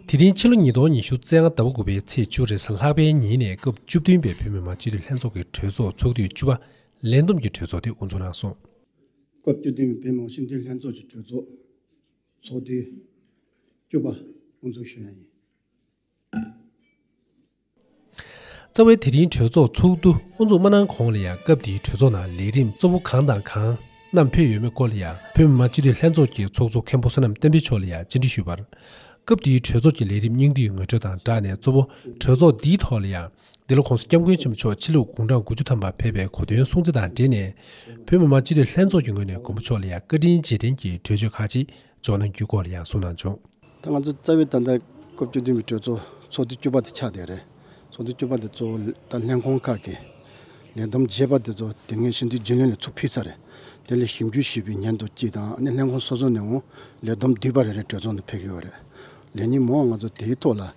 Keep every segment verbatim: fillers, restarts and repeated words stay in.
དེ་རིང་ཕྱི་ལོ་ཉིས་སྟོང་ཉི་ཤུ་རྩ་ལྔ་ཟླ་བ་དགུ་པའི་ཚེས་བཅུ་རེས་གཟའ་ལྷག་པའི་ཉིན་ནས་སྐབས་བཅུ་བདུན་པའི་བོད་མི་མང་སྤྱི་འཐུས་ལྷན་ཚོགས་ཀྱི་གྲོས་ཚོགས་ཚོགས་དུས་བཅུ་པ་ལས་བསྡོམས་ཀྱི་གྲོས་ཚོགས་དེ་དབུ་འཛུགས་གནང་སོང་། སྐབས་བཅུ་བདུན་པའི་བོད་མི་མང་སྤྱི་འཐུས་ལྷན་ཚོགས་ཀྱི་གྲོས་ཚོགས་ཚོགས་དུས་བཅུ་པ་དབུ་འཛུགས་ཞུ་ཡ་ཡིན། རྩ་བའི་དེ་རིང་གྲོས་ཚོགས་ཚོགས་དུས་དབུ་འཛུགས་མ་གནང་གོང་ལ་ཡང་སྐབས་དེའི་གྲོས་ཚོགས་ནང་ལས་རིམ་གཙོ་བོ་གང་དང་གང་བསྣམས་ཕེབས་ཡོད་མེད་སྐོར་ལ་ཡང་བོད་མི་མང་སྤྱི་འཐུས་ལྷན་ཚོགས་ཀྱི་ཚོགས་གཙོ་མཁན་པོ་བསོད་ནམས་བསྟན་འཕེལ་མཆོག་ལ་ཡང་བཅར་འདྲི་ཞུས་པར། སྐབས་དེའི་གྲོས་ཚོགས་ཀྱི་ལས་རིམ་སྙིང་བསྡུས་ངོ་སྤྲོད་དང་སྦྲགས་ནས་གཙོ་བོ་གྲོས་ཚོགས་འདིའི་ཐོག་ལ་ཡང་འདི་ལོ་༸གོང་ས་༸སྐྱབས་མགོན་ཆེན་པོ་མཆོག་ཕྱི་ལོ་དགུང་གྲངས་དགུ་བཅུ་ཐམ་པ་ཕེབས་པའི་གོ་སྟོན་སྲུང་བརྩི་དང་འབྲེལ་ནས་བོད་མི་མང་སྤྱི་འཐུས་ལྷན་ཚོགས་ཀྱི་ངོས་ནས་མགོན་པོ་མཆོག་ལ་ཡང་བཀའ་དྲིན་རྗེས་དྲན་གྱི་གྲོས་ཆོད་ཁག་ཅིག་འཇོག་གནང་རྒྱུའི་སྐོར་ལ་ཡང་གསུངས་གནང་བྱུང་། ད་ང་ཚོ་རྩ་བའི་ད་ལྟ་སྐབས་བཅུ་བདུན་པའི་གྲོས་ཚོགས་ཚོགས་དུས་བཅུ་པ་དེ་ཆགས་བསྡད་རེད། ཚོགས་དུས་བཅུ་པ་དེ་གཙོ་བོ་ད་ལྷན་ཁང་ཁག་གི་ལས་བསྡོམས་རྒྱས་པ་དེ་ཚོ་དེ་སྔའི་སྤྱི་འཐུས་རྒྱུན་ལས་ལ་ཚུར་ཕུལ་ཚར་རེད། དེ་ལ་ཞིབ་འཇུག་ཞུས་པའི་སྙན་ཐོ་གཅིག་དང་ཨ་ནི་ལྷན་ཁང་སོ་སོ་ནས་འོང་ལས་བསྡོམས་བསྡུས་པ་རེ་རེ་གྲོས་ཚོགས་ནང་ཕེབས་ཀྱི་ཡོད་རེད། ལས་ཉིན་མང་ང་ཚོ་དེའི་ཐོག་ལ་ཨ་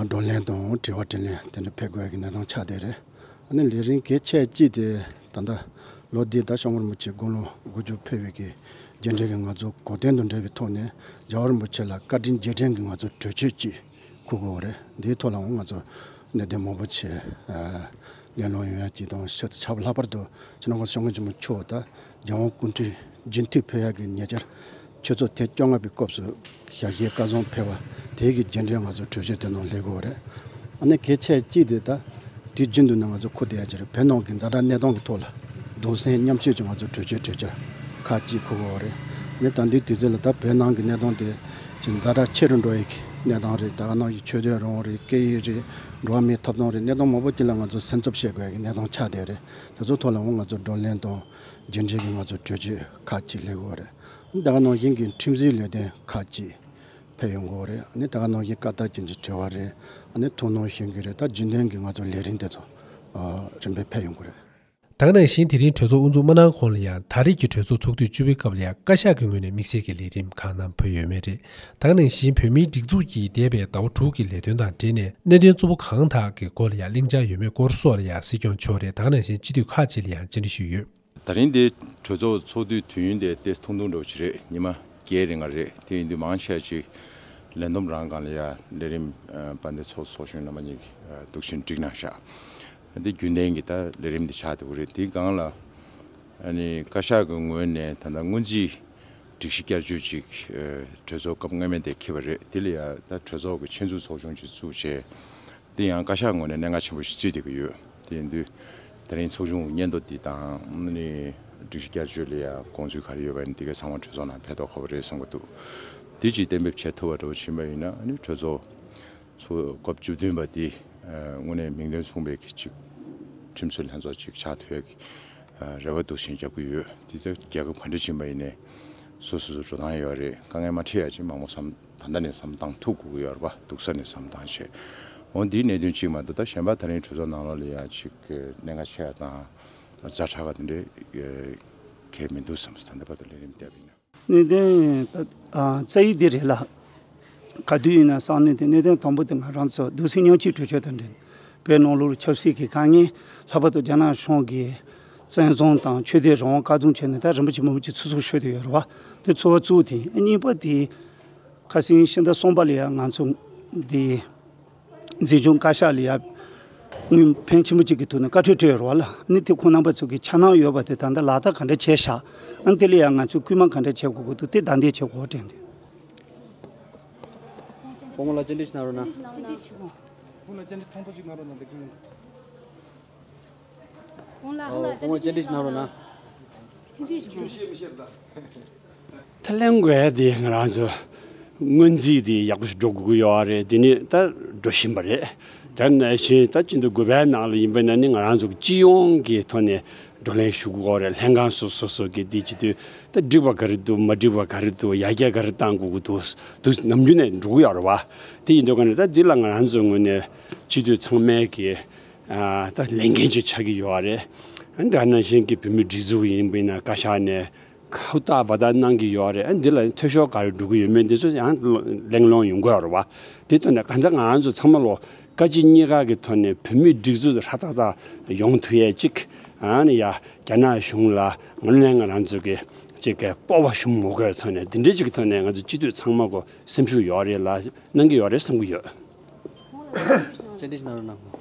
བགྲོ་གླེང་དང་དྲི་བ་དྲིས་ལན་དེ་འདྲ་ཕེབས་དགོས་ཀྱི་གནས་སྟངས་ཆགས་བསྡད་རེད། ཨ་ནི་ལས་རིམ་གལ་ཆེ་གཅིག་དེ་ད་ལྟ་ལོ་འདིའི་ཟླ་ཤོག་ངོར་མུ་ཆེ་དགུང་ལོ་དགུ་བཅུ་ཕེབས་པའི་གི་རྗེས་འབྲེལ་གྱི་ང་ཚོ་གོ་སྟོན་དང་འབྲེལ་བའི་ཐོག་ནས་རྒྱལ་བ་རིན་པོ་ཆེ་ལ་བཀའ་དྲིན་རྗེས་དྲན་གྱི་ང་ཚོ་གྲོས་ཆོད་ཅིག་འཁུར་དགོས་པ་རེད། འདིའི་ཐོག་ལའང་ང་ཚོ་གནད་དོན་མང་པོ་ཆེ་གླེང་སློང་ཡོང་ཡ་ཅིག་དང་ཤ་ཚ་ཆགས་པ། ལྷག་པར་དུ་སྤྱི་ནོར་༸གོང་ས་༸སྐྱབས་མགོན་ཆེན་པོ་མཆོག་ད་རྒྱལ་དབང་སྐུ་ཕྲེང་རྗེས་མཐུད་ཕེབས་ཡ་གི་ཉེ་ཆར་ཆུ་ཚོད་ཐེངས་བཅོ་ལྔ་པའི་སྐབས་སུ་ཞལ་བཞེས་སྐལ་བཟང་ཕེབས་པ་དེའི་གི་རྗེས་འབྲེལ་ང་ཚོ་གྲོས་ཆོད་དེ་ནང་སླེབས་དགོས་པ་རེད། ཨ་ནི་གལ་ཆེ་གཅིག་དེ་ད་དུས་རྒྱུན་དུ་ནས་ང་ཚོ་འཁུར་བསྡད་ཡ་ཅིག་རེད། བོད་ནང་གི་ཛ་དྲག་གནས་སྟངས་ཀྱི་ཐོག་ལ་གདུང་སེམས་མཉམ་སྐྱེད་ཀྱི་ང་ཚོ་གྲོས་ཆོད་གྲོས་འཆར་ཁག་ཅིག་འཁུར་དགོས་པ་རེད། ཨ་ནི་ད་ལྟའི་དུས་ཚོད་ལ་ད་བོད་ནང་གི་གནས་སྟངས་དེ་ཅིག་ཛ་དྲག་ཆེ་རུ་འགྲོ་ཡི་གི་གནས་སྟངས་རེད། ད་ག་ནང་བཞིན་ཆོས་དད་རང་དབང་རེད། སྐད་ཡིག་རེད། འགྲོ་བ་མིའི་ཐོབ་ཐང་རེད། གནས་སྟངས་མང་པོ་ཅིག་ལ་ང་ཚོ་སེམས་འཚབ་བྱེད་དགོས་ཡ་གི་གནས་སྟངས་ཆགས་བསྡད་རེད། དེ་ཚོ་ཐོག་ལའང་ང་ཚོ་བགྲོ་གླེང་དང་རྗེས་འབྲེལ་གྱི་ང་ཚོ་གྲོས་ཆོད་ཁག་ཅིག་སླེབས་དགོས་པ་རེད། ཨ་ནི་ད་ག་ནང་བཞིན་གྱི་ཁྲིམས་སྲིད་ལས་དོན་ཁག་ཅིག་ཕེབས་ཡོང་གི་ཡོད་རེད། ཨ་ནི་ད་ག་ནང་བཞིན་བཀའ་ལྟར་བྱས་ཀྱི་དྲི་བ་རེད། ཨ་ནི་ཐུགས་སྣང་ཞུ་གི་རེད། ད་རྒྱུན་ལྡན་གྱི་ང་ཚོ་ལས་རིམ་དེ་ཚོ་ཨ་རིམ་པས་ཕེབས་ཡོང་གི་རེད། ད་ག་ནང་བཞིན་དེ་རིང་གྲོས་ཚོགས་དབུ་འཛུགས་མ་གནང་གོང་ལ་ཡང་ད་རེས་ཀྱི་གྲོས་ཚོགས་ཚོགས་དུས་བཅུ་པའི་སྐབས་ལ་ཡང་བཀའ་ཤག་གི་ངོས་ནས་དམིགས་བསལ་གྱི་ལས་རིམ་གང་གནང་ཕོད་ཡོད་མེད་རེད། ད་ག་ནང་བཞིན་བོད་མིའི་སྒྲིག་འཛུགས་ཀྱིས་འདས་པའི་ཟླ་བ་དྲུག་གི་ལས་དོན་དང་འབྲེལ་ནས་གནད་དོན་གཙོ་བོ་གང་དག་གི་སྐོར་ལ་ཡང་གླེང་བྱ་ཡོད་མེད་སྐོར་སོགས་ལ་ཡང་སྲིད་སྐྱོང་མཆོག་རེད། ད་ག་ནང་བཞིན་སྤྱི་འཐུས་ཁག་ཅིག་ལ་ཡང་བཅར་འདྲི་ཞུས་ཡོད། ད་རིང་འདི་གྲོས་ཚོགས་ཚོགས་དུས་དུས་ཡུན་དེ་ཏོག་ཙམ་ཐུང་ཐུང་འདྲ་བོ་ཅིག་རེད། ཉི་མ་བརྒྱད་རིང་ལ་རེད། དེ་ཡིན་དུས་མང་ཆེ་ཅིག་ལས་བསྡོམས་རང་སྒང་ལ་ཡ་ལས་རིམ་ཨ་དཔལ་ལྡན་ཚོགས་ཚོགས་གཞོན་རྣམ་པ་གཉིས་ཀྱིས་ཨ་འདུག་བཞིན་བསྒྲིགས་གནང་ཤག་འདི་རྒྱུན་ལྡན་གྱི་ད་ལས་རིམ་འདི་ཆགས་བསྡད་ཡོད་རེད། དེའི་སྒང་ལ་ཨ་ནི་བཀའ་ཤག་གི་ངོས་ནས་ད་ལྟ་སྔོན་རྩིས་སྒྲིག་གཞི་བསྐྱར་བཅོས་ཅིག་ཨ་གྲོས་ཚོགས་སྐབས་སྔོན་མའི་དེ་འཁྱེར་བ་རེད། དེ་ལ་ཡ་ད་གྲོས་ཚོགས་ཀྱི་ཆེད་འཛུགས་ཚོགས་ཆུང་ཅིག་བཙུགས་བྱས། དེ་ཡང་བཀའ་ཤག་ངོས་ནས་གནད་འགག་ཆེན་པོ་ཞིག་བརྩིས་བསྡད་ཀྱི་ཡོད། དེ་ཡིན་དུས་ད་རིང་ཚོགས་ཆུང་སྙན་ཐོ་འདི་དང་ཨ་ནི་སྒྲིག་གཞི་བསྐྱར་བཅོས་ལ་ཡང་དགོངས་ཚུལ་ག་རེ་ཡོད་པ་ཡིན་ན་དེ་གའི་ཚང་མ་གྲོས་ཚོགས་ནང་ཕེབས་ཐུབ་ཁག་པོ་རེད་བསམ་གྱི་འདུག་དེ་ཅིག་གཏན་འབེབས་བྱེད་ཐུབ་པ་འདྲ་བོ་ཕྱིན་པ་ཡིན་ན་ཨ་ནི་གྲོས་ཚོགས་ཚོ་སྐབས་བཅུ་བདུན་པ་འདི་དངོས་གནས་མིང་དོན་མཚུངས་པའི་གི་ཅིག་ཁྲིམས་སྲོལ་ལྷན་ཚོགས་ཅིག་ཆགས་ཐུབ་ཡག་གི་རེ་བ་འདུག་བཞིན་རྒྱབ་ཀྱི་ཡོད། དེ་ལྟར་རྒྱལ་ཁབ་ག་འདྲ་ཕྱིན་པ་ཡིན་ནའི་སོ་སོ་སོ་འགྲོ་སྟངས་ཡོད་རེད། དཀའ་ངལ་མ་འཕྲད་ཡག་ཅིག་མང་པོ་བསམ། ད་ལྟ་ནས་བསམ་བཏང་ཐུབ་དགོས་ཀྱི་ཡོད་རེད་པ། སྡུག་ས་ནས་བསམ་བཏང་བྱས། འོ་འདིའི་གནད་དོན་གཅིག་མ་གཏོགས་ད་གཞན་པ་ད་རིང་གྲོས་ཚོགས་ནང་ལོགས་ལ་ཡ་གཅིག་གནད་འགག་ཆེ་བ་དང་ཛ་དྲག་པ་དེ་འདྲའི་གལ་མི་འདུག་བསམ་སོང་། ད་ལྟ་བར་དུ་ལས་རིམ་བལྟས་པ་ཡིན་ན། གནད་དོན་ད་ཨ་རྩ་ཡིག་འདི་རེད་ལ། ག་དུས་ཡིན་ན་གསང་གནས་དེ་གནད་དོན་དང་པོ་དེ་ང་རང་ཚོ་གདུང་སེམས་མཉམ་སྐྱེད་གྲོས་ཆོད་དང་འབྲེལ་བོད་ནང་ལོགས་ལ་ཆབ་སྲིད་ཀྱི་དཀའ་ངལ། ལྷག་པར་དུ་རྒྱ་ནག་གཞུང་གིས་བཙན་བཟུང་དང་ཆོས་དད་རང་དབང་བཀག་སྡོམ་བྱས་ནས་ད་རིན་པོ་ཆེ་མང་པོ་ཅིག་ཚུར་ཚུར་ཤོར་བསྡད་ཡོད་རེད་བ། དེ་ཚོར་བ་གཙོ་བོ་དེ་ཡིན། གཉིས་པ་དེ། ཁ་སང་ཕྱི་ཟླ་གསུམ་པ་ལ་ཡང་ང་ཚོ་འདི་འཛིན་སྐྱོང་བཀའ་ཤག་ལ་ཡང་དངོས་ཕན་ཆེན་པོ་གཅིག་གི་ཐོག་ནས་བཀའ་འཁྲོལ་སྤྲད་ཡོད་རེད་བ་ལ། ཨ་ནི་དེ་ཁོང་རྣམ་པ་ཚོ་གི་འཆར་སྣང་ཡོད་པ་དེ་ད་ལྟ་ལག་བསྟར་ག་འདྲ་བྱས་ཤག་ཨ་ནི་དེ་ལ་ཡང་ང་ཚོས་སྐུལ་མ་ག་འདྲ་བྱེད་དགོས་ཀྱི་འདུག་དེ་བརྡ་འདེད་བྱེད་དགོས་དྲན་ཏེ། སྐུ་ངོ་ལ་བཅར་འདྲི་ཞིག་གནང་རོགས་གནང་། སྐུ་ངོ་ལ་བཅར་འདྲི་ཐུང་ཐུང་ཞིག་གནང་རོགས་གནང་། འདི་གི་ཡིན། སྐུ་ངོ་ལ་ཨོ་སྐུ་ངོ་བཅར་འདྲི་ཞིག་གནང་རོགས་གནང་། ཐུང་ཐུང་ཞིག་གནང་རོགས། ད་གླེང་དགོས་དེ་ང་རང་ཚོ་སྔོན་རྩིས་དེ་ཡག་པོ་ཞིག་འགྲོ་དགོས་ཀྱི་ཡོད་རེད། དེ་ནི་ད་འགྲོ་བཞིན་པ་རེད། དེ་ནང་བཞིན་ད་སྤྱི་ཟླ་དགུ་པའི་ནང་ལ་ཡིན་པ་ན་ནི་ང་རང་ཚོ་གི་སྤྱི་ཡོངས་ཀྱི་ཐོག་ནས་བགྲོ་གླེང་ཞུ་དགོས་རེད། ལྷན་ཁང་སོ་སོ་སོ་གི་དེ་བྱེད་དུས་ད་འགྲིག་པ་ག་རེ་འདུག་མ་འགྲིག་པ་ག་རེ་འདུག་ཡར་རྒྱས་ག་རེ་གཏང་དགོས་ཀྱི་འདུག་དུས་ནམ་རྒྱུན་ནས་འགྲོ་གི་ཡོད་རེད་བ། དེ་ཡིན་དུས་ག་ནས་ད་འདི་ལ་ང་རང་ཚོའི་ངོས་ནས་སྤྱི་འཐུས་ཚང་མས་ཀྱི་ཨ་ད་ལས་འགན་ཅིག་ཆགས་ཀྱི་ཡོད་རེད། ཨ་ནི་ད་ནང་བཞིན་གྱི་བོད་མིའི་སྒྲིག་འཛུགས་ཡིན་པ་ཡིན་ན་བཀའ་ཤག་ནས་ཧུར་ཐག་འབད་ཐག་གནང་གི་ཡོད་རེད། ཨ་ནི་འདི་ལ་འཐུས་ཤོར་ག་རེ་འགྲོ་གི་ཡོད་མེད་འདི་ཚོ་ཡང་གླེང་སློང་ཡོང་གི་ཡོད་རེད་བ། དེ་ཐོག་ནས་གང་ལྟར་ང་རང་ཚོ་ཚང་མ་ལོ་བཀའ་སྤྱི་གཉིས་ཀ་གི་ཐོག་ནས་བོད་མིའི་སྒྲིག་འཛུགས་ཧྲག་ཐག་ཐག་ཡོང་ཐུབ་ཡས་ཅིག་ཨ་ནི་ཡ་རྒྱ་ནག་གཞུང་ལ་ངོས་ལེན་ང་རང་ཚོ་གི་ ཅིག་གི་སྤོབས་པ་ཞུམ་མ་དགོས་ཚོ་ནས་འདི་འདྲའི་ཅིག་གི་ཐོག་ནས་ང་ཚོ་སྤྱི་འཐུས་ཚང་མ་གོ་སེམས་ཤུགས་ཡོད་རེད་ལ་གནང་གི་ཡོད་རེད་བསམ་གི་ཡོད། བཅར་འདྲི་ཞིག་གནང་རོགས་གནང་།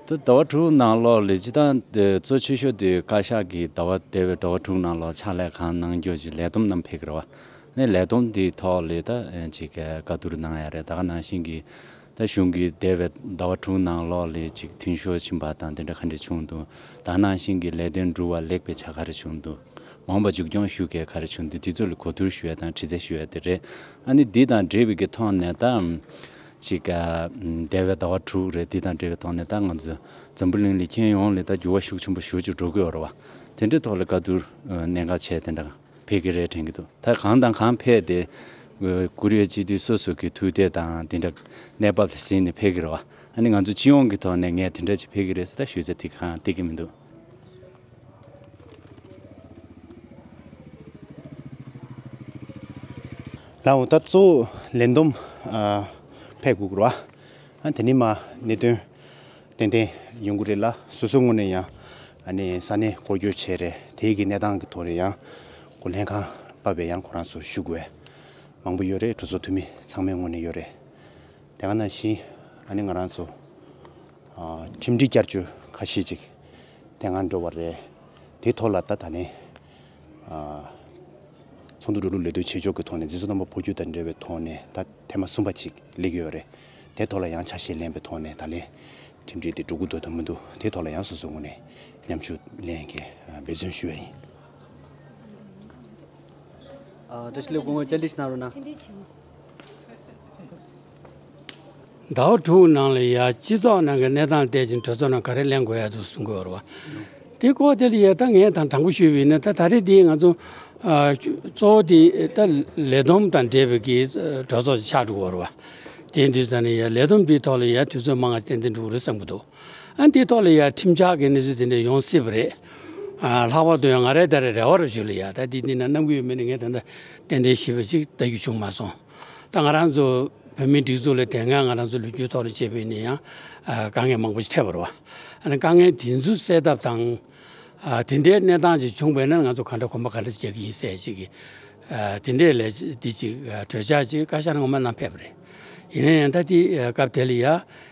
ད་ཟླ་བ་དྲུག་ནང་ལོགས་ལ་སྤྱིར་བཏང་དེ་གཙོ་ཆེ་ཤོས་དེ་བཀའ་ཤག་གིས་ཟླ་བ་འདས་པའི་ཟླ་བ་དྲུག་ནང་ལོགས་ཕྱག་ལས་གང་གནང་རྒྱུ་ཅིག་ལས་བསྡོམས་རྣམས་ཕེབས་ཀྱི་རེད་བ། ནས་ལས་བསྡོམས་དེའི་ཐོག་ལ་ད་ཅིག་བཀའ་བསྡུར་གནང་ཡ་རེད། ད་ག་ནང་བཞིན་གྱི་ད་གཞུང་གིས་འདས་པའི་ཟླ་བ་དྲུག་ནང་ལོགས་ལ་ཅིག་མཐུན་ཤོར་ཕྱིན་པ་དང་དེ་འདྲ་ག་འདྲ་བྱུང་འདུག་ད་ག་ནང་བཞིན་གྱི་ལས་དོན་འགྲུབ་པ་ལེགས་པའི་ཆ་ག་རེ་བྱུང་འདུག་མ་འོངས་པ་མཇུག་སྐྱོང་ཞུ་མཁན་ག་རེ་བྱུང་འདུག་དེ་ཚོ་ལ་གོ་བསྡུར་ཞུ་ཡ་དང་དྲི་རྩད་ཞུ་ཡ་དེ་རེད། ཨ་ནི་འདི་དང་འབྲེལ་བའི་གི་ཐོག་ནས་ད་ཅིག་འདས་པའི་ཟླ་བ་དྲུག་རེད། འདི་དང་འབྲེལ་བའི་ཐོག་ནས་ད་ང་ཚོ་འཛམ་བུ་གླིང་ལ་ཁྱོན་ཡོངས་ལ་ད་འགྱུར་བ་ཤུགས་ཆེན་པོ་ཞེ་པོ་ཅིག་འགྲོ་གི་ཡོད་རེད་བ། དེ་འདྲའི་ཐོག་ལ་བཀའ་བསྡུར་གནད་འགག་ཆེ་དེ་འདྲ་ཕེབས་ཀྱི་རེད་དྲན་གྱི་འདུག་ད་གང་དང་གང་ཕེབས་ཏེ་ཀུ་རེ་སྤྱི་འཐུས་སོ་སོ་གི་ཐུགས་འདོད་དང་དེ་འདྲ་གནས་བབ་ལ་གཟིགས་ནས་ཕེབས་ཀྱི་རེད་བ། ཨ་ནི་ང་ཚོ་སྤྱི་ཡོངས་ཀྱི་ཐོག་ནས་ངས་དེ་འདྲ་ཅིག་ཕེབས་ཀྱི་རེད་ཟེར་ད་ཞུ་ཚད་དེ་གང་བསྡད་ཀྱི་མི་འདུག་ལགས་འོ། ད་གཙོ་བོ་ལས་བསྡོམས་ཨ་ཕེབས་དགོས་ཀྱི་རེད་བ། ཨ་དེ་ནི་མ་གནད་དོན་ཏན་ཏན་ཡོང་གི་རེད་ལ་སོ་སོའི་ངོས་ནས་ཡང་ཨ་ནི་ས་གནས་སྐོར་སྐྱོད་བྱས་རེད། དེའི་གི་གནས་སྟངས་ཀྱི་ཐོག་ནས་ཡང་གོ་ལྷན་ཁང་པ་བས་ཡང་ཁོ་རང་ཚོ་ཞུ་དགོས་མང་པོ་ཡོད་རེད། གྲོས་ཚོགས་འཐུས་མི་ཚང་མའི་ངོས་ནས་ཡོད་རེད། དེ་ག་ནང་བཞིན་ཨ་ནི་ང་རང་ཚོ་ཨ་ཁྲིམས་སྒྲིག་བསྐྱར་བཅོས་ཁ་ཤས་ཅིག་དེ་སྔ་འགྲོ་བ་རེད། དེའི་ཐོག་ལ་ད་ད་ནི་ཨ་ཚོགས་འདུ་འགྲོ་ལུགས་ལས་དོན་བྱེད་ཕྱོགས་ཀྱི་ཐོག་ནས་འཛིན་བཟུང་རྣམ་པ་འཕོ་འགྱུར་དང་འབྲེལ་བའི་ཐོག་ནས་ད་ཐེངས་མ་གསུམ་པ་ཅིག་སླེབས་ཀྱི་ཡོད་རེད། དེའི་ཐོག་ལ་ཡང་ཆ་ཤས་ལེན་པའི་ཐོག་ནས་ད་ལན་ཁྲིམས་སྒྲིག་དེ་འགྲོ་གི་འདུག་དང་མི་འདུག་དེའི་ཐོག་ལ་ཡང་སོ་སོའི་ངོས་ནས་མཉམ་ཞུགས་ལེན་གྱི་འབད་བརྩོན་ཞུ་བ་ཡིན། ཨ་བཀྲ་ཤིས་ལེགས། སྐུ་ངོ་བཅར་འདྲི་ཞིག་གནང་རོགས་གནང་། ཐེངས་འདི་བྱུང་། ཟླ་བ་དྲུག་ནང་ལ་ཡ་སྤྱི་ཚོགས་ནང་གི་གནས་སྟངས་བལྟས་ཅིང་གྲོས་ཚོགས་ནང་ག་རེ་ལེན་དགོས་ཡ་འདུག་གསུང་གི་ཡོད་རེད་བ། དེ་སྐོར་དེ་ལ་ཡ་ད་ངས་དང་དྲང་པོ་ཞུས་པ་ཡིན་ན་ད་ད་རེས་འདི་ང་ཚོ་ཨ་གཙོ་བོ་དེ་ད་ལས་བསྡོམས་དང་འབྲེལ་བའི་གི་གྲོས་ཚོགས་ཆགས་འགྲོ་གི་ཡོད་རེད་བ། དེ་ཡིན་དུས་ཙང་ནས་ཡ་ལས་བསྡོམས་དེའི་ཐོག་ལ་ཡ་དུས་ཚོད་མང་ང་ཏན་ཏན་འགྲོ་གི་རེད་བསམ་གི་འདུག་ཨ་འདིའི་ཐོག་ལ་ཡ་ཁྲིམས་འཆར་གྱི་གནས་ཚུལ་དེ་འདྲ་ཡོང་སྲིད་པ་རེད། ཨ་ལྷག་པར་དུ་ཡང་ང་རའི་ད་རེས་རེ་བ་རུ་ཞུ་ལ་ཡ་ད་འདི་འདི་ན་གནང་གི་ཡོད་མེད་ནི་ངས་ད་ལྟ་ཏན་ཏན་ཞིབ་པ་ཅིག་ལྟ་རྒྱུ་བྱུང་མ་སོང་། ད་ང་རང་ཚོ་བོད་མིའི་སྒྲིག་འཛུགས་ལ་དེ་སྔ་ང་རང་ཚོ་ལོ་རྒྱུས་ཐོག་ལ་བྱས་པ་ཡིན་ན་ཡང་ཨ་དཀའ་ངལ་མང་པོ་ཞིག་འཕྲད་པ་རེད་བ། ཨ་ནི་དཀའ་ངལ་དེ་ཚོ་སེལ་ཐབས་དང་། ཨ་དེ་འདྲའི་གནས་སྟངས་ཅིག་བྱུང་བས་ན་ང་ཚོ་ག་འདྲ་གོམ་པ་ག་འདྲ་རྒྱག་གི་ཡིན་ཟེར་ཅིག་གི་ཨ་དེ་འདྲའི་ལས་འདི་ཅིག་ཨ་གྲོས་འཆར་ཅིག་བཀའ་ཤག་ནང་ངོ་མ་གནང་ཕེབས་པ་རེད། ཡིན་ན་ཡང་ད་དེ་ཨ་སྐབས་དེ་ལ་ཡ་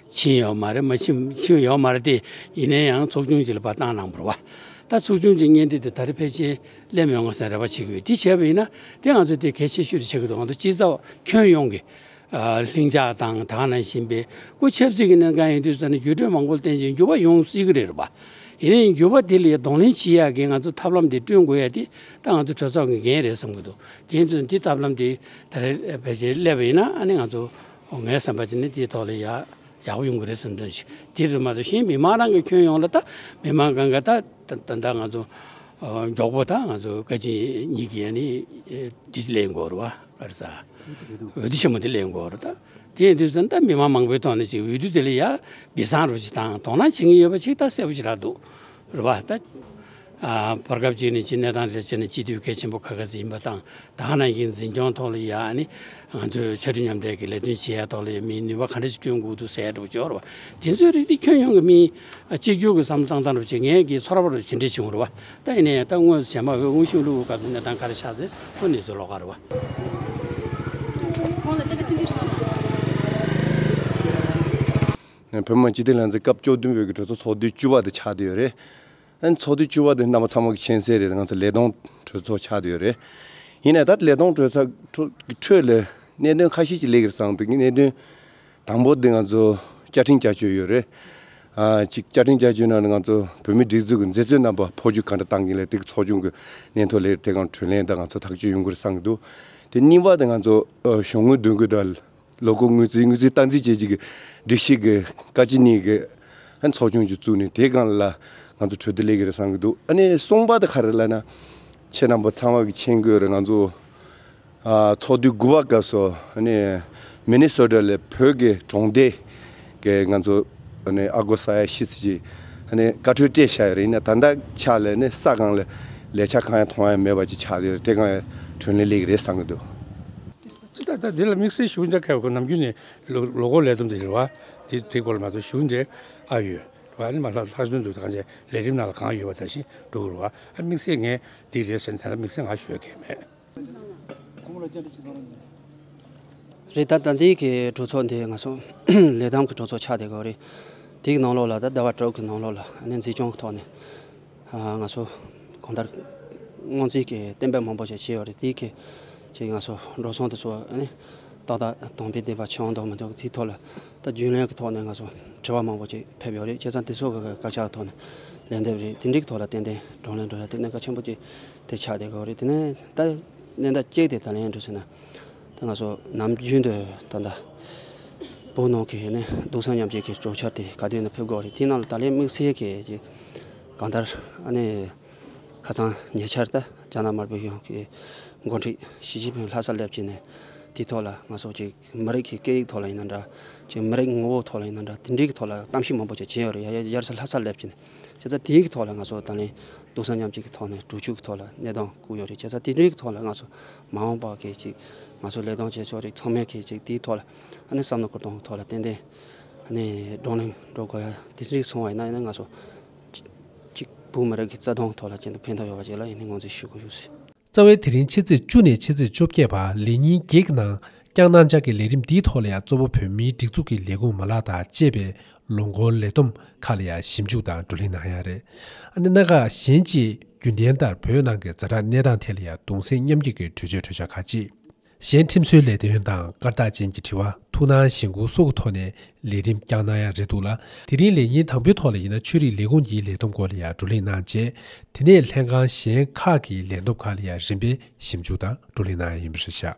ཕྱིན་ཡོད་མ་རེད། མ་ཕྱིན་ཕྱིན་ཡོད་མ་རེད་དེ། ཡིན་ན་ཡང་ཚོགས་ཆུང་ཅིག་ལ་ཕར་བཏང་གནང་བ་རེད་བ། ད་ཚོགས་ཆུང་ཅིག་སྔོན་དེ་དེ་ད་རེས་ཕལ་ཆེར་སླེབས་མི་ཡོང་གི་ཟེར་རེ་བ་བྱེད་ཀྱི་ཡོད། དེ་བྱས་པ་ཡིན་ན་དེ་ང་ཚོ་དེ་གལ་ཆེ་ཤོས་དེ་ཆགས་ཀྱི་འདུག་ང་ཚོ་སྤྱི་ཚོགས་ཁྱོན་ཡོངས་ཀྱི་ཨ་ལྷིང་འཇགས་དང་ད་ག་ནང་བཞིན་པའི་སྐུ་ཆབ་སྲིད་ཀྱི་གནད་འགག་ཡིན་དུས་ཙང་ནས་འགྱུར་འགྲོས་མང་པོ་བསྟན་ཅིང་འགྱུར་བ་ཡོང་སྲིད་ཀྱི་རེད་རེད་པ། ཡིན་ནའི་འགྱུར་བ་དེ་ལ་གདོང་ལེན་བྱེད་ཡག་གི་ང་ཚོ་ཐབས་ལམ་དེ་བསྐྲུན་དགོས་ཡ་དེ་ད་ང་ཚོ་གྲོས་ཚོགས་ཀྱི་འགན་རེད་བསམ་གྱི་འདུག་དེ་ཡིན་ཙང་འདི་ཐབས་ལམ་དེ་ད་རེས་ཕལ་ཆེར་སླེབས་པ་ཡིན་ན་ཨ་ནི་ང་ཚོ་ངའི་བསམ་པ་བྱས་ན་དེའི་ཐོག་ལ་ཡག་ཡག་པོ་ཡོང་གི་རེད་བསམ་དོན་ཞིག་དེ་རེད་མ་གཏོགས་གཞན་མི་མང་རང་གི་ཁྱོན་ཡོངས་ལ་ད་མི་མང་གང་ག་ད་ད་ད་ང་ཚོ་མགྱོགས་པོ་ད་ང་ཚོ་བཀའ་སྤྱི་གཉིས་ཀྱི་ཨ་ནི་དེ་ལེན་དགོས་རེད་བ། ག་རེ་ཟ། འོས་བསྡུ་ཆེན་མོ་དེ་ལེན་དགོས་རེད་ད། དེ་ཡིན་དུས་ཙང་ད་མི་མང་མང་པོའི་ཐོག་ནས་ཅིག་འོས་བསྡུ་དེ་ལ་ཡ་སྦས་གསང་རུ་ཅིག་དང་དོ་སྣང་བྱེད་ཀྱི་ཡོད་པ་ཅིག་ད་གསལ་པོ་ཞེ་དྲག་འདུག་རེད་བ་ད། ཨ་བར་སྐབས་ཅིག་ནས་ཅིག་གནས་སྟངས་དེ་བྱས་ནས་སྤྱི་འཐུས་གལ་ཆེན་པོ་ཁ་ཁ་ཟིག་ཡིན་པ་དང་ད་ག་ནང་བཞིན་འཛིན་སྐྱོང་ཐོག་ལ་ཡ་ཨ་ནི་ང་ཚོས་ཕྱོགས་སྒྲིག་མཉམ་འབྲེལ་གྱི་ལས་དོན་བྱེད་ཡ་ཐོག་ལ་ཡ་མིའི་ནུས་པ་ག་འདྲ་ཞིག་བསྐྲུན་དགོས་འདུག་ཟེར་ཡ་འདྲ་པོ་ཅིག་ཡོད་རེད་བ། དེ་ཚོའི་རིགས་དེ་ཁྱོན་ཡོངས་ཀྱི་མིའི་གཅིག་གྱུར་གྱི་བསམ་བློ་བཏང་སྟངས་རུ་ཅིག་ངས་ཀྱིས་ཚོར་བ་རུ་ཇི་འདྲ་བྱུང་རེད་བ། ད་ཡིན་ན་ཡང་ད་དངོས་སུ་གཞན་པ་འོས་དབང་ཤུགས་ལུགས་སྐབས་སུ་གནས་སྟངས་ག་རེ་ཆགས་ཟེར་ཁོ་གནས་ཚུལ་ལོགས་ཀ་རེད་བ། ཁོང་ལ་བཅར་འདྲི་ཐུང་ཐུང་ཞིག་གནང་རོགས། བོད་མི་མང་སྤྱི་འཐུས་ལྷན་ཚོགས་སྐབས་བཅུ་བདུན་པའི་གི་གྲོས་ཚོགས་ཚོགས་དུས་བཅུ་པ་དེ་ཆགས་བསྡད་ཡོད་རེད། ཨ་ནི་ཚོགས་དུས་བཅུ་པ་དེ་རྣམ་པ་ཚང་མ་གི་མཁྱེན་གསལ་རེད། ང་ཚོ་ལས་དོན་གྲོས་ཚོགས་ཆགས་བསྡད་ཡོད་རེད། ཡིན་ནའི་ད་ལས་དོན་གྲོས་ཚོགས་ཁྲོད་ཀྱི་ཁྲོད་ལ་གནད་དོན་ཁ་ཤས་ཅིག་སླེབས་ཀྱི་རེད་བསམ་འདུག་གནད་དོན་དང་པོ་དེ་ང་ཚོ་བཅའ་ཁྲིམས་བསྐྱར་བཅོས་ཡོད་རེད། ཨ་ཅིག་བཅའ་ཁྲིམས་བསྐྱར་བཅོས་ནང་ནས་ང་ཚོ་བོད་མིའི་སྒྲིག་འཛུགས་ཀྱི་མཛད་གཙོའི་རྣམ་པ་འཕོ་འགྱུར་ག་འདྲ་བཏང་གི་ལས་དེ་གི་ཚོགས་ཆུང་གི་སྙན་ཐོ་སླེབས་དེ་གང་གྲོས་གླེང་དང་ང་ཚོ་ཐག་གཅོད་ཡོང་གི་རེད་བསམ་གྱི་འདུག་དེ་གཉིས་པ་དེ་ང་ཚོ་ཨ་གཞུང་དངུལ་འདོན་དགོས་དང་ལོ་འཁོར་དངུལ་རྩིས་དངུལ་རྩིས་སྟངས་འཛིན་བྱེད་ཀྱི་སྒྲིག་གཞི་གི་བཀའ་སྤྱི་གཉིས་ཀྱི་ཨ་ཚོགས་ཆུང་ཅིག་བཙུགས་ནས་དེ་སྒང་ལ་ང་ཚོ་གྲོས་བསྡུར་སླེབས་ཀྱི་རེད་བསམ་གྱི་འདུག་ཨ་ནི་གསུམ་པ་དེ་ག་རེ་ལབ་ན་ཁྱེད་རྣམ་པ་ཚང་མ་གི་མཁྱེན་གྱི་ཡོད་རེད། ང་ཚོ་ཨ་ཚོགས་དུས་དགུ་པ་སྐབས་སུ་ཨ་ནི་མི་ནི་སོ་ཊ་ལ་བོད་ཀྱི་གྲོང་སྡེ་གི་ང་ཚོ་ཨ་ནི་ཨ་སྒོར་ས་ཡ་བཞི་ཙམ་ཅིག་ཨ་ནི་བཀའ་འཁྲོལ་སྤྲད་བཞག་ཡོད་རེད། ཡིན་ན་ད་ལྟ་ཆ་ལ་ནི་ས་སྒང་ལ་ལས་འཆར་གང་ཡང་མཐོང་ཡ་མེད་པ་ཅིག་ཆགས་ཡོད་རེད། དེ་སྒང་ཡང་གྲོས་གླེང་སླེབས་ཀྱི་རེད་བསམ་གྱི་འདུག་ད་ད་འདི་ལ་དམིགས་བསལ་ཞུ་འདྲ་ཁ་ཡོད་ཁོ་ནམ་རྒྱུན་ནས་ལོ་ལོ་འཁོར་ལས་བསྡོམས་དེ་རེད་བ། དེ་དེ་སྐོར་ལ་མ་གཏོགས་ཞུ་འདྲ་ཨ་ཡོད། བ་ནི་མ་ལྷག་ལྷག་དོན་དུ་གང་ཅི་ལས་རིམ་ནང་ལ་གང་ཡོད་པ་ད་ཞིག་འགྲོ་དགོས་རེད་བ། ཨ་དམིགས་བསལ་ངས་འདི་རེད་ཟེར་ནས་ད་ལྟ་དམིགས་བསལ་ང་ཤོད་མཁན་མེད། རེད། ད་ལྟ་འདི་གི་གྲོས་ཚོགས་འདི་ང་ཚོ་ལས་དམ་གྱི་གྲོས་ཚོགས་ཆགས་བསྡད་ཡོད་རེད། དེའི་ནང་ལོགས་ལ་ད་ཟླ་བ་དྲུག་གི་ནང་ལོགས་ལ་ཨ་ནི་འཛིན་སྐྱོང་གི་ཐོག་ནས་ཨ་ང་ཚོ་གང་ལྟར་སྔོན་རྩིས་ཀྱི་གཏན་འབེབས་མང་པོ་ཞིག་བྱས་ཡོད་རེད། དེའི་གི་ཅིག་ང་ཚོ་འགྲོ་སོང་དེ་ཚོ་ཨ་ནི་ཏག་ཏག་དམ་པའི་བདེན་པ་བྱུང་འདུག་མི་འདུག་དེའི་ཐོག་ལ་ད་རྒྱུན་ལས་ཀྱི་ཐོག་ནས་ང་ཚོ་དྲི་བ་མང་པོ་ཅིག་ཕེབས་ཡོད་རེད། བྱས་ཙང་དེ་ཚོ་གི་བཀའ་ཤག་གི་ཐོག་ནས་ལན་འདེབས་རེད། དེ་འདྲའི་ཐོག་ལ་ཏན་ཏན་བགྲོ་གླེང་འགྲོ་ཡ་དེ་གནད་འགག་ཆེན་པོ་ཅིག་དེ་ཆགས་བསྡད་ཡོད་རེད། དེ་ནས་ད་གནས་སྟངས་གཅིག་དེ་ད་ལན་འགྲོ་ཟེར་ན། ད་ང་ཚོ་ནམ་རྒྱུན་དུ་ད་ལྟ་བོད་ནང་གི་ནི་སྡུག་བསྔལ་མཉམ་སྐྱེད་ཀྱི་གྲོས་འཆར་དེ་ག་དུས་ནས་ཕེབས་དགོས་རེད། དེའི་ནང་ལ་ད་ལན་དམིགས་བསལ་གྱི་ཅིག་གང་ལྟར་ཨ་ནི་ཁ་སང་ཉེ་ཆར་ད་རྒྱ་ནག་དམར་པོའི་གཞུང་གི་འགོ་ཁྲིད་ཞི་ཅིན་ཕིང་ལྷ་སར་སླེབས་བྱས་ནས་དེའི་ཐོག་ལ་ང་ཚོ་ཅིག་མི་རིགས་ཀྱི་སྐད་ཡིག་ཐོག་ལ་ཡིན་ན་འདྲ། ཅིག་མི་རིགས་ངོ་བོ་ཐོག་ལ་ཡིན་ན་འདྲ། དེ་འདྲའི་གི་ཐོག་ལ་གཏམ་བཤད་མང་པོ་ཅིག་བྱས་ཡོད་རེད། ཡ་ཡ་ཡར་ས་ལྷ་སར་སླེབས་བྱས་ནས། བྱས་ཙང་དེའི་གི་ཐོག་ལ་ང་ཚོ་ད་ལན་སྡུག་བསྔལ་མཉམ་སྐྱེད་ཀྱི་ཐོག་ནས་གྲོས་ཆོད་ཀྱི་ཐོག་ལ་གནས་སྟངས་བཀོད་ཡོད་རེད། བྱས་ཙང་དེ་འདྲའི་གི་ཐོག་ལ་ང་ཚོ་མ་འོངས་པ་གི་ཅིག་ང་ཚོ་ལས་དོན་བྱེད་ཕྱོགས་རིགས་ཚང་མས་གི་ཅིག་དེའི་ཐོག་ལ་ཨ་ནི་བསམ་བློ་བསྐོར་གཏོང་གི་ཐོག་ལ་ཏན་ཏན་ཨ་ནི་བགྲོ་གླེང་འགྲོ་དགོས་ཡ་དེ་འདྲའི་སོང་བ་ཡིན་ན་ཡིན་ན་ང་ཚོ་ཅིག་བོད་མི་རིགས་ཀྱི་རྩ་དོན་ཐོག་ལ་ཅི་འདྲ་ཕན་ཐོགས་ཡོད་པ་ཅིག་ལ་ཡིན་ནའི་ངོས་འཛིན་ཞུ་དགོས་ཡོད་ཟེར། རྩ་བའི་དེ་རིང་ཕྱི་ཚེས་བཅུ་ནས་ཕྱི་ཚེས་བཅོ་བརྒྱད་བར་ལས་ཉིན་བརྒྱད་ཀྱི་ནང་བསྐྱངས་གནང་འཆར་གྱི་ལས་རིམ་འདིའི་ཐོག་ལ་ཡང་གཙོ་བོ་བོད་མིའི་སྒྲིག་འཛུགས་ཀྱི་ལས་ཁུངས་མ་ལག་དང་བཅས་པའི་ལོ་འཁོར་ལས་བསྡོམས་ཁག་ལ་ཡང་ཞིབ་འཇུག་དང་བགྲོ་གླེང་གནང་ཡ་རེད། ཨ་ནི་སྣ་ཁ་གཞན་གཅིག་རྒྱུན་ལྡན་ལྟར་བོད་ནང་གི་ཛ་དྲག་གནས་སྟངས་ཐད་ལ་ཡང་གདུང་སེམས་མཉམ་སྐྱེད་ཀྱི་གྲོས་ཆོད་གྲོས་འཆར་ཁག་ཅིག་གཞན་ཁྲིམས་བཟོའི་ལས་དོན་དང་སྐར་རྟགས་ཅན་གྱི་དྲི་བ། ཐུགས་སྣང་གཞེན་སྐུལ་སོགས་ཀྱི་ཐོག་ནས་ལས་རིམ་བསྐྱངས་གནང་ཡ་རེད་འདུག་ལ། དེ་རིང་ལས་ཉིན་དང་པོའི་ཐོག་ལ་ཡིན་ན་ཆོས་རིག་ལས་ཁུངས་ཀྱི་ལས་བསྡོམས་སྐོར་ལ་ཡང་བགྲོ་གླེང་གནང་རྗེས། དེ་ནས་ལྷན་ཁང་གཞན་ཁག་གི་ལས་བསྡོམས་ཁག་ལ་ཡང་རིམ་པས་ཞིབ་འཇུག་དང་བགྲོ་གླེང་གནང་ཡ་ཡིན་པ་རེད་ཤག